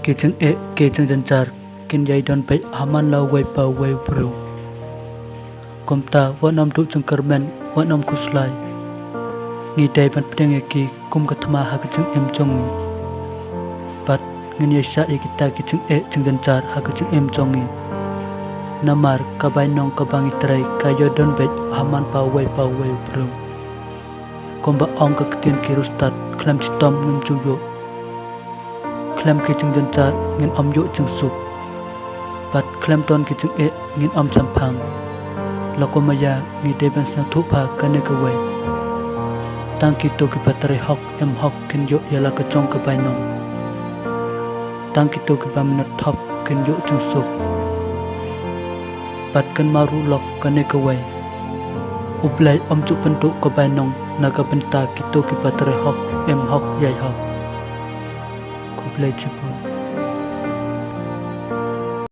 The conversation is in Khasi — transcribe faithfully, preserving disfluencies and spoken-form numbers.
Ki jingeh ki jingjynjar kin ïai don beit ha man la uwei pa uwei u briew. Kumta wat nym duh jingkyrmen, wat nym khuslai. Ngi dei ban pdiang ïa ki kum ka thma ha ka jingim jong ngi. Bad ngin ïa shah ïa kita ki jingeh jingjynjar ha ka jingim jong ngi. Namar ka bainong kaba ngi trei ka ïoh don beit ha man pa uwei pa uwei u briew. Kumba ong ka ktien ki riewstad, khlem chitom ngim ju ïoh. Khlem ki jingjynjar ngin ym ïoh jingsuk. Bad khlem don ki jingeh ngin ym shemphang. La kumba ïa ngi dei ban sngewthuh bha kane kawei. Tang kito kiba trei hok em hok kin ïoh ïa la ka jong ka bainong. Tang kito kiba minot thop kin ïoh jingsuk. Bad kynmaw ruh lok kane kawei. U Blei um ju pynduh ka bainong na ka bynta kito kiba trei hok em hok ïai hok. Khublei shibun.